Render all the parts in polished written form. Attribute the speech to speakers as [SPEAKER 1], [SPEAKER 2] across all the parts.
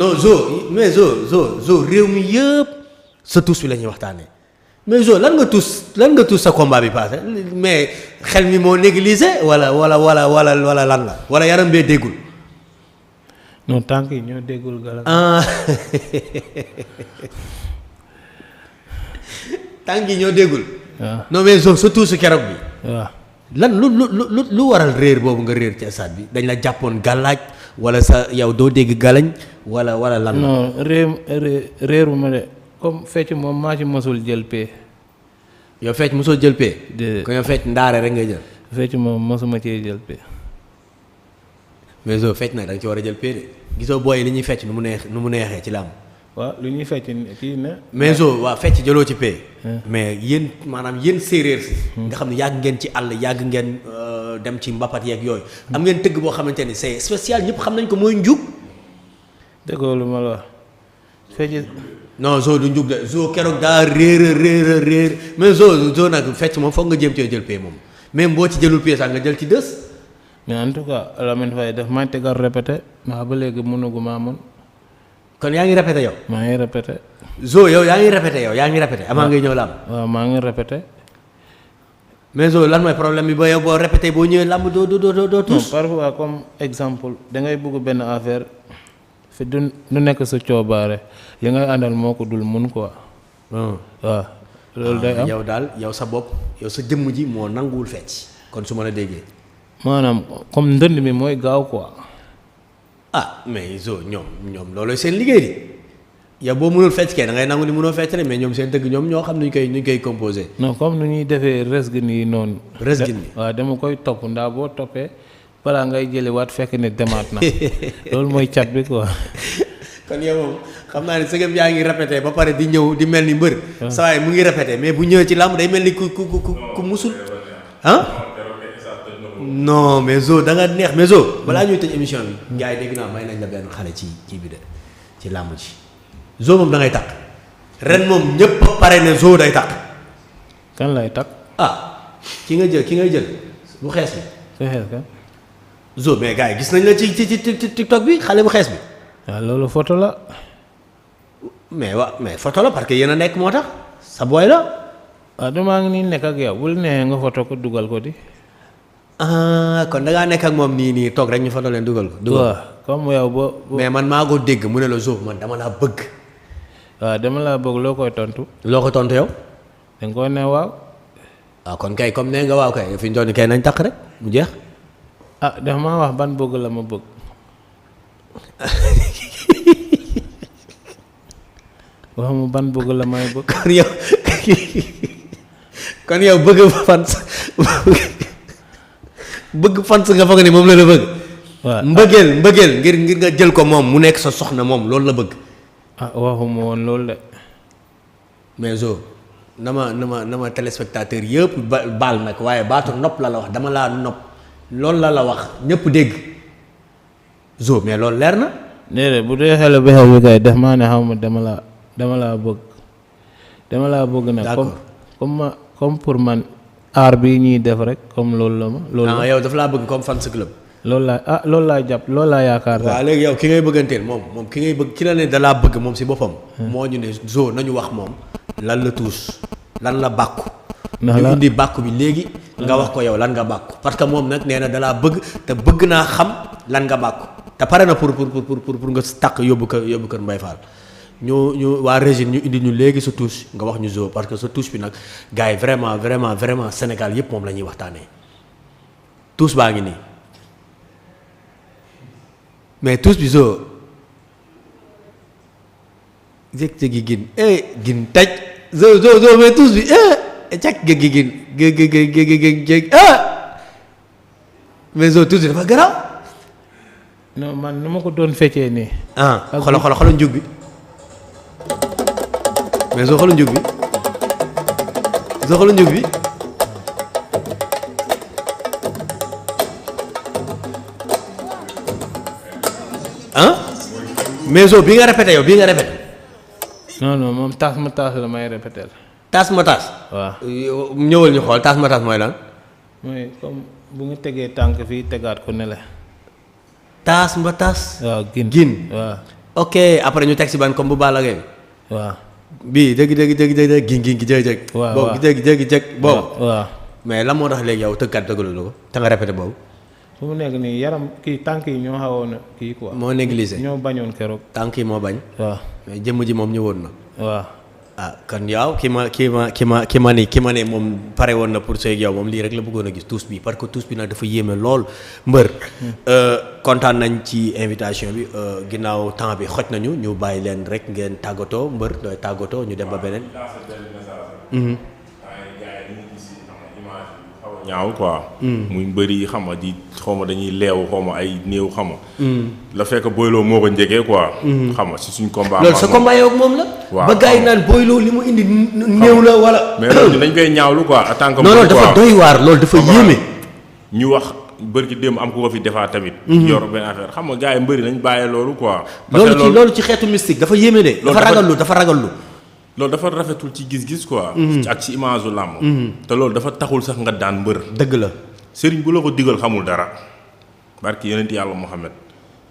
[SPEAKER 1] non Zo réew mi yëpp sa tuus bi la ñuy waxtaanee mais Zo lan nga tuus sa combat bi passé mais xel mi moo négligé wala lan la wala yaram bee déggul.
[SPEAKER 2] non tànk yi ñoo déggul galas.
[SPEAKER 1] tànk yi ñoo déggul.
[SPEAKER 2] waaw
[SPEAKER 1] non mais Zo sa tuusu keroog bi.
[SPEAKER 2] waaw
[SPEAKER 1] lan lu waral réer boobu nga réer ci stade bi dañ la jàppoon gàllaaj wala sa yow doo dégg galañ wala lan.
[SPEAKER 2] non réeru ma de comme fecc moom maa ci mosul jël pee.
[SPEAKER 1] yow fecc mosoo jël pee.
[SPEAKER 2] déedéet
[SPEAKER 1] ko yow fecc ndaare rek ngay jël.
[SPEAKER 2] fecc moom mosuma cee jël pee.
[SPEAKER 1] mais Zo fecc nag da nga ci war a jël pee de gisoo booy li ñuy fecc nu mu neexee ci làmb.
[SPEAKER 2] waaw lu ñuy fecc kii ne.
[SPEAKER 1] mais Zo waa fecc jëloo ci pee. mais maanaam yéen séeréer si. nga xam ne yàgg ngeen ci àll yàgg ngeen dem ci mbapat yeeg yooyu. am ngeen tëgg boo xamante ni c'est spécial ñëpp xam nañ ko mooy njug.
[SPEAKER 2] déggoo lu ma la wax fecc.
[SPEAKER 1] non Zo du njug de Zo keroog daa réer mais Zo nag fecc moom foog nga jéem cee jël pee moom même boo ci jëlul pee sax nga jël ci dës.
[SPEAKER 2] mais en tout cas Lamine Faye daf may tegal répété maa ba léegi mënuguma mun.
[SPEAKER 1] kon yaa ngi répété yow.
[SPEAKER 2] maa ngi répété.
[SPEAKER 1] Zo yow yaa ngi répété avant ngay ñëw làmb.
[SPEAKER 2] waaw maa ngi répété.
[SPEAKER 1] mais Zo lan mooy problème bi ba yow boo répété boo ñëwee làmb doo tuus.
[SPEAKER 2] parfois comme exemple da ngay bëgg benn affaire fi du nekk sa coobaare li ngay àndal moo ko dul mun quoi. waaw loolu day am
[SPEAKER 1] yow daal yow sa bopp yow sa jëmm ji moo nanguwul fecc kon su ma la déggee.
[SPEAKER 2] maanaam comme ndënd mi mooy gaaw quoi.
[SPEAKER 1] ah mais Zo ñoom loolooy seen liggéey di yow boo mënul fecc kay da ngay nangu ni mënoo fecc rek mais ñoom seen dëgg ñoom ñoo xam nuñ koy composé.
[SPEAKER 2] non comme nu ñuy defee resgin yi noonu.
[SPEAKER 1] resgin bi
[SPEAKER 2] waaw dama koy topp ndaa boo toppee balaa ngay jëli waat fekk ne demaat na loolu mooy cat bi quoi.
[SPEAKER 1] kon yow moom xam naa ne sëgëm yaa ngi répété ba pare di ñëw di mel ni mbër. saa waay mu ngi répété mais bu ñëwee ci làmb day mel ni ku musul ah. non mais Zo da nga neex mais Zo balaa ñuy tëj émission bi gars yi dégg naa may nañ la benn xale ci bi de ci làmb ji Zo moom da ngay takk ren moom ñëpp a pare ne Zo day takk.
[SPEAKER 2] kan lay takk.
[SPEAKER 1] ah ki ngay jël bu xees bi.
[SPEAKER 2] sa xees kan.
[SPEAKER 1] Zo mais gars yi gis nañ la ci TikTok bi xale bu xees bi.
[SPEAKER 2] waaw loolu photo la.
[SPEAKER 1] mais photo la parce que yéen a nekk moo tax sa booy la.
[SPEAKER 2] waaw damaa ngi nii nekk ak yow bul neexee nga photo ko dugal ko di.
[SPEAKER 1] kon da ngaa nekk ak moom nii toog rek ñu fa leen dugal ko.
[SPEAKER 2] waaw comme yow boo.
[SPEAKER 1] mais man maa ko dégg mu ne la Zo man dama laa bëgg.
[SPEAKER 2] waaw dama laa bëgg loo koy tontu.
[SPEAKER 1] loo ko tontu yow.
[SPEAKER 2] da nga koy ne waaw.
[SPEAKER 1] kon kay comme nee nga waaw kay fi ñu doon kay nañ takk rek mu jeex.
[SPEAKER 2] dafa maa wax ban bëgg la ma bëgg. wax mu ban bëgg la may bëgg.
[SPEAKER 1] kon yow bëgg fan. bëgg fans nga foog ne moom la bëgg. waaw mbëggeel ngir nga jël ko moom mu nekk sa soxna moom loolu la bëgg.
[SPEAKER 2] waxuma woon loolu de.
[SPEAKER 1] mais Zo na ma téléspectateur yëpp baal nag waaye baatu nopp la wax dama laa nopp loolu la wax ñëpp dégg Zo mais loolu leer na.
[SPEAKER 2] déedéet bu dee xale bi xew bi kay def maa ne xaw ma dama laa bëgg nag.
[SPEAKER 1] d'accord
[SPEAKER 2] comme pour man. aar bi ñuy def rek comme loolu la ma. loolu
[SPEAKER 1] yow dafa laa bëgg comme fans club.
[SPEAKER 2] loolu laa jàpp loolu laa yaakaar.
[SPEAKER 1] waaw léegi yow ki ngay bëgganteel moom ki ngay bëgg ki la ne da laa bëgg moom si boppam. moo ñu ne Zo nañu wax moom lan la tuus lan la bàkku. ñu indi bàkku bi léegi. nga wax ko yow lan nga bàkku parce que moom nag nee na da laa bëgg te bëgg naa xam lan nga bàkku te pare na pour nga takk yóbbu kër Mbaye Fall. ñu waa Régine ñu indi ñu léegi sa touche nga wax ñu Zo parce que sa touche bi nag gars yi vraiment Sénégal yëpp moom la ñuy waxtaanee touche baa ngi nii mais touche bi Zo jëg-jëgi gin taj Zo mais touche bi cag gégi gin gég mais Zo touche bi dafa garaaw.
[SPEAKER 2] non man nu ma ko doon feccee nii.
[SPEAKER 1] xoolal njug bi. mais Zo xoolal njug bi mais Zo bii nga répété yow
[SPEAKER 2] non moom taas ma taas la may répété.
[SPEAKER 1] taas ma taas.
[SPEAKER 2] waaw
[SPEAKER 1] ñëwal ñu xool taas ma taas mooy lan.
[SPEAKER 2] mooy comme bu nga tegee tànk fii tegaat ko ne la.
[SPEAKER 1] taas ma taas.
[SPEAKER 2] waaw gin
[SPEAKER 1] waaw. ok après ñu teg si ban comme bu Balla Gaye.
[SPEAKER 2] waaw.
[SPEAKER 1] bii dëgg gi jëg.
[SPEAKER 2] waaw
[SPEAKER 1] boobu dëgg boobu.
[SPEAKER 2] waaw.
[SPEAKER 1] mais lan moo tax léegi yow tëggat dëggalu la ko te nga répété boobu.
[SPEAKER 2] fu mu nekk nii yaram kii tànk yi ñoo xawoon kii quoi.
[SPEAKER 1] moo négligé
[SPEAKER 2] ñoo bañoon keroog.
[SPEAKER 1] tànk yi moo bañ.
[SPEAKER 2] waaw.
[SPEAKER 1] mais jëmm ji moom ñëwoon na.
[SPEAKER 2] waaw.
[SPEAKER 1] ah kon yow ki ma ne moom pare woon na pour sëy ak yow moom lii rek la bëggoon a gis tuus bi parce que tuus bi nag dafa yéeme lool mbër. kontaan nañ ci invitation bi ginnaaw temps bi xoj nañu ñu bàyyi leen rek ngeen tàggatoo mbër dooy tàggatoo ñu dem ba beneen.
[SPEAKER 3] ñaaw quoi. muy mbëri xam nga di xaw ma dañuy leew xaw ma ay néew xam nga. la fekk Boylo moo ko njëkkee quoi. xam nga si suñ combat.
[SPEAKER 1] loolu sa combat yow ak moom la.
[SPEAKER 3] waaw
[SPEAKER 1] ba gars yi naan Boylo li mu indi néew la wala.
[SPEAKER 3] mais loolu dañ koy ñaawlu quoi en tant que.
[SPEAKER 1] non dafa doy waar loolu dafa yéeme.
[SPEAKER 3] ñu wax bër gi démb am ku ko fi defaat tamit. yor benn affaire xam nga gars yi mbëri nañ bàyyee loolu quoi. parce que
[SPEAKER 1] loolu ci xeetu mystique dafa yéeme de. dafa ragallu.
[SPEAKER 3] loolu dafa rafetul ci gis-gis quoi. ak ci image u làmb. te loolu dafa taxul sax nga daan mbër.
[SPEAKER 1] dëgg la.
[SPEAKER 3] sëriñ bu la ko digal xamul dara barki yonent yàlla Muhammad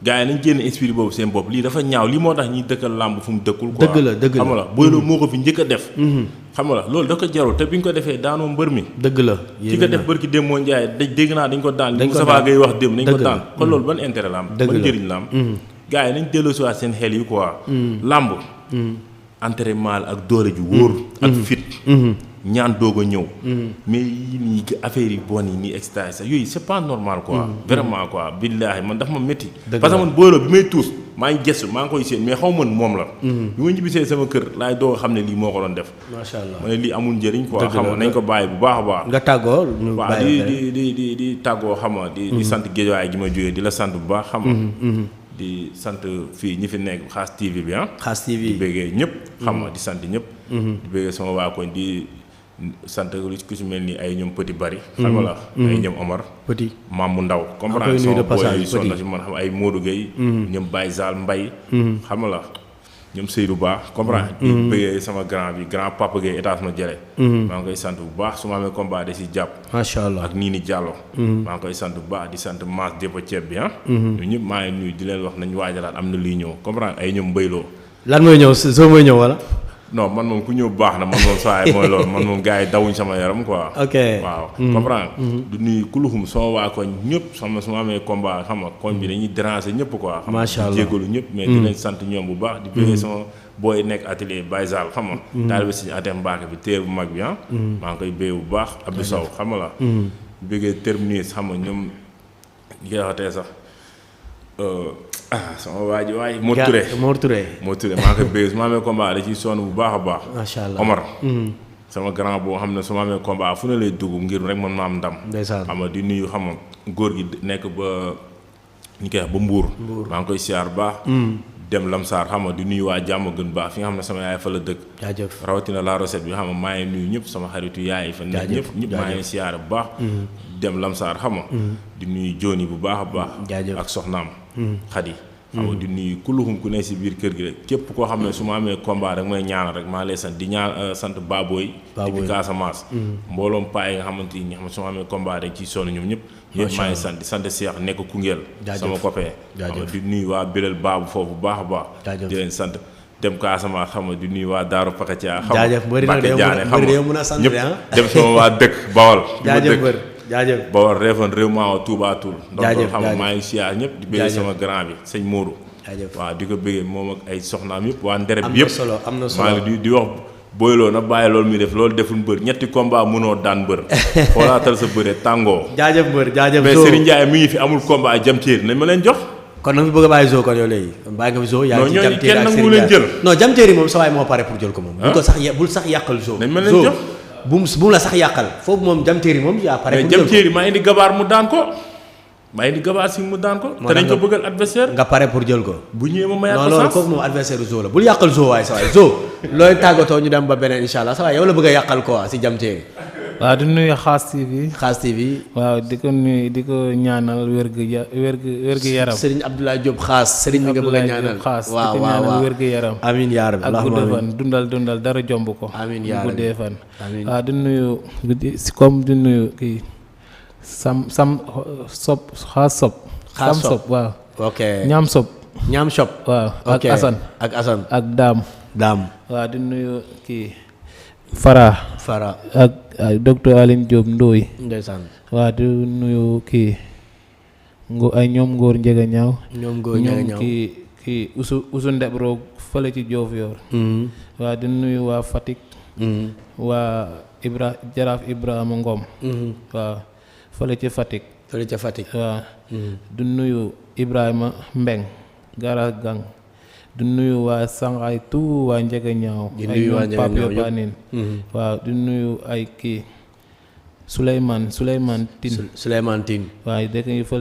[SPEAKER 3] gars yi nañ génn esprit boobu seen bopp lii dafa ñaaw lii moo tax ñuy dëkkal làmb fu mu dëkkul quoi.
[SPEAKER 1] dëgg la
[SPEAKER 3] xam nga la Boylo moo ko fi njëkk a def. xam nga la loolu da ko jarul te bi nga ko defee daanoo mbër mi.
[SPEAKER 1] dëgg la
[SPEAKER 3] ki ko def barki démb moo njaay dégg naa dañ ko daan. dañ ko daan ngay wax démb dañ ko daan. kon loolu ban intérêt la am. ban njëriñ la am. gars yi nañ delloosiwaat seen xel yi quoi. làmb entraînement ak doole ju wóor. ak fit. ñaan doog a ñëw. mais yii nii affaire yi bon yi nii extra sax yooyu c'est pas normal quoi. vraiment quoi billaahi man daf ma métti. parce que man Boylo bi may tuus maa ngi gëstu maa ngi koy séen mais xaw ma moom la. bi ma ñibbisee sama kër laay doog a xam ne lii moo ko doon def.
[SPEAKER 1] macha allah
[SPEAKER 3] ma ne lii amul njëriñ quoi. xam nga nañ ko bàyyi bu baax a baax.
[SPEAKER 1] nga tàggoo ñu
[SPEAKER 3] waaw di tàggoo xam nga di sant géejawaay gi ma jógee di la sant bu baax xam nga. di sant fii ñi fi nekk Xaas TV bi ah.
[SPEAKER 1] Xaas TV
[SPEAKER 3] di bëggee ñëpp. xam nga di sant ñëpp. di bëggee sama waa koñ di sant ku si mel ni ay ñoom Petit Bari. xam nga la ay ñoom Omar.
[SPEAKER 1] Petit
[SPEAKER 3] maam mu ndaw. comprendre sama booy yi sonn na si man xam ay Modou Gueye. ñoom Baye Zal Mbaye. xam nga la ñoom Seydou Ba comprendre. di bëggee sama grand bi grand Papa Gueye étage ma jële. maa ngi koy sant bu baax su ma amee combat de si jàpp.
[SPEAKER 1] macha allah
[SPEAKER 3] ak Nini Diallo. maa ngi koy sant bu baax di sant Mass Dépa ceeb bi ah. ñun ñëpp maa ngi nuyu di leen wax nañu waajalaat am na luy ñëw comprendre ay ñoom Mbayloo.
[SPEAKER 1] lan mooy ñëw soo mooy ñëw wala.
[SPEAKER 3] non man moom ku ñëw baax na man moom saa yi mooy loolu man moom gars yi dawuñ sama yaram quoi.
[SPEAKER 1] ok
[SPEAKER 3] waaw comprendre du nuyu kuluxum sama waa koñ ñëpp sama su ma amee combat xam nga koñ bi dañuy déranger ñëpp quoi.
[SPEAKER 1] macha allah
[SPEAKER 3] xam nga di jégalu ñëpp. mais di leen sant ñoom bu baax. di bëggee sama booy nekk atelier Baye Zal xam nga. taalibe si atem Mbacké bi téer bu mag bi ah. maa ngi koy bëggee bu baax Abdou Sow xam nga la. di bëggee terminus xam nga ñoom ñi koy waxatee sax. sama waa ji waaye Mor Touré maa ngi koy bëgg su ma amee combat da ciy sonn bu baax a baax.
[SPEAKER 1] macha allah
[SPEAKER 3] Omar. sama grand boo xam ne su ma amee combat fu ne lay dugg ngir rek man ma am ndam.
[SPEAKER 1] ndeysaan
[SPEAKER 3] xam nga di nuyu xam nga góor gi nekk ba ñu koy wax ba Mbour. maa ngi koy siyaar baax. dem Lamsaar xam nga di nuyu waa jàmm gën baax fi nga xam ne sama yaay fa la dëkk.
[SPEAKER 1] jaajëf
[SPEAKER 3] rawatina la recette bi xam nga maa ngi nuyu ñëpp sama xaritu yaay fa nekk ñëpp maa ngi siyaar bu baax. dem Lamsaar xam nga di nuyu Joni bu baax a baax.
[SPEAKER 1] jaajëf ak
[SPEAKER 3] soxnaam. Xadi xam nga di nuyu kulluxum ku ne si biir kër gi rek képp koo xam ne su ma amee combat rek may ñaanal rek maa lay sant di ñaan sant Baboy depuis Casamance mbooloom paa yi nga xamante ni xam ne su ma amee combat rek ci sonn ñoom ñëpp ñëpp maa ngi sant di sant Cheikh nekk Koungheul sama copain xam nga di nuyu waa Bilal Babou foofu bu baax a baax di leen sant dem Casamance xam nga di nuyu waa Daaru Pakatia xam nga Mbacke Diané xam nga ñëpp dem sama waa dëkk Bawal
[SPEAKER 1] jaajëf
[SPEAKER 3] Bawal Réfane réew maa Touba Toul donc xam nga maa ngi siyaar ñëpp di bëggee sama grand bi sëñ Modou waaw di ko bëggee moom ak ay soxnaam yëpp waa Ndereb bi yëpp
[SPEAKER 1] am na solo
[SPEAKER 3] maa ngi di wax Boylo na bàyyi loolu muy def loolu deful mbër ñetti combat mënoo daan mbër xoolaatal sa bëre tàngoo
[SPEAKER 1] jaajëf mbër jaajëf
[SPEAKER 3] mais Serigne Ndiaye mi ngi fi amul combat jam téeri nañ ma leen jox
[SPEAKER 1] kon na fi bëgg a bàyyi Zo kon yow léegi bàyyi nga fi Zo yaa ngi ci jam téeri ak Serigne
[SPEAKER 3] leen jël
[SPEAKER 1] non jam téeri moom sa waay moo pare pour jël ko moom bul sax yàqal Zo
[SPEAKER 3] nañ ma leen jox
[SPEAKER 1] bu mu la sax yàqal foofu moom jamteeri moom yaa pare.
[SPEAKER 3] mais jamteeri maa indi gabaar mu daan ko maa indi gabaar si mu daan ko. te dañ ko bëggal adversaire
[SPEAKER 1] nga pare pour jël ko.
[SPEAKER 3] bu ñëwee ma mayaat ko
[SPEAKER 1] non loolu kooku moom adversaire Zo la bul yàqal Zo waaye sa waay Zo looy tàggatoo ñu dem ba beneen incha allah sa waay yow la bëgg a yàqal quoi si jamteeri.
[SPEAKER 2] waaw di nuyu Xaas TV.
[SPEAKER 1] Xaas TV.
[SPEAKER 2] waaw di ko nuyu di ko ñaanal wér gu yaram.
[SPEAKER 1] Serigne Abdoulaye Diop Xaas Serigne bi nga bëgg a ñaanal.
[SPEAKER 2] Xaas di ko ñaanal wér gu yaram.
[SPEAKER 1] amiin yaa rabbi
[SPEAKER 2] ak guddee fan dundal dara jomb ko.
[SPEAKER 1] amiin yaa rabbi
[SPEAKER 2] guddee fan.
[SPEAKER 1] amiin
[SPEAKER 2] waaw di nuyu comme di nuyu kii Xaas Sob.
[SPEAKER 1] Xaas Sob
[SPEAKER 2] waaw.
[SPEAKER 1] ok
[SPEAKER 2] Ñaam Sob.
[SPEAKER 1] ñaam shop.
[SPEAKER 2] waaw ak
[SPEAKER 1] ok
[SPEAKER 2] Assane.
[SPEAKER 1] ak Assane.
[SPEAKER 2] ak Daam. waaw di nuyu kii Fara. ak docteur Aline Diop Ndoye.
[SPEAKER 1] ndeysaan.
[SPEAKER 2] waaw di nuyu kii ay ñoom Ngor Njega Ñaaw.
[SPEAKER 1] ñoom
[SPEAKER 2] kii usu ndeb roog fële ci Diofior. waaw di nuyu waa Fatick. waa Jaraaf Ibrahima Ngom. waaw fële ci Fatick. waaw di nuyu Ibrahima Mbeng Garage Gang. di nuyu waa Sangaay tout waa Njega Ñaaw.
[SPEAKER 1] di nuyu waa Njega Ñaaw
[SPEAKER 2] ay ñoom waaw di nuyu ay kii Souleymane Tine.
[SPEAKER 1] Souleymane Tine.
[SPEAKER 2] waaw dëkk yi fële